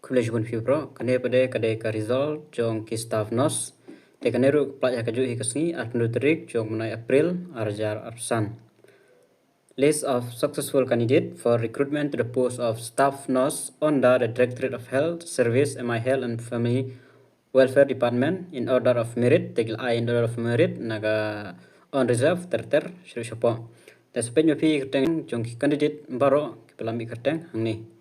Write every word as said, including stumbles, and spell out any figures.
Khublei shibun phi bro, kane pat de ka dei ka result jong ki staff nurse. Te kane ruh ka pynlait ha kajuh hi ka sngi, arphew tarik jong u bnai April, ar hajar arphew san. List of successful candidate for recruitment to the post of staff nurse under the Directorate of Health Service, M I Health and Family Welfare Department in order of merit, te ki la ai in order of merit, na ka unreserved ter ter, shuh shuh. Te sa peit ma phi kyrteng jong ki candidate baroh kiba la mih kyrteng hangne.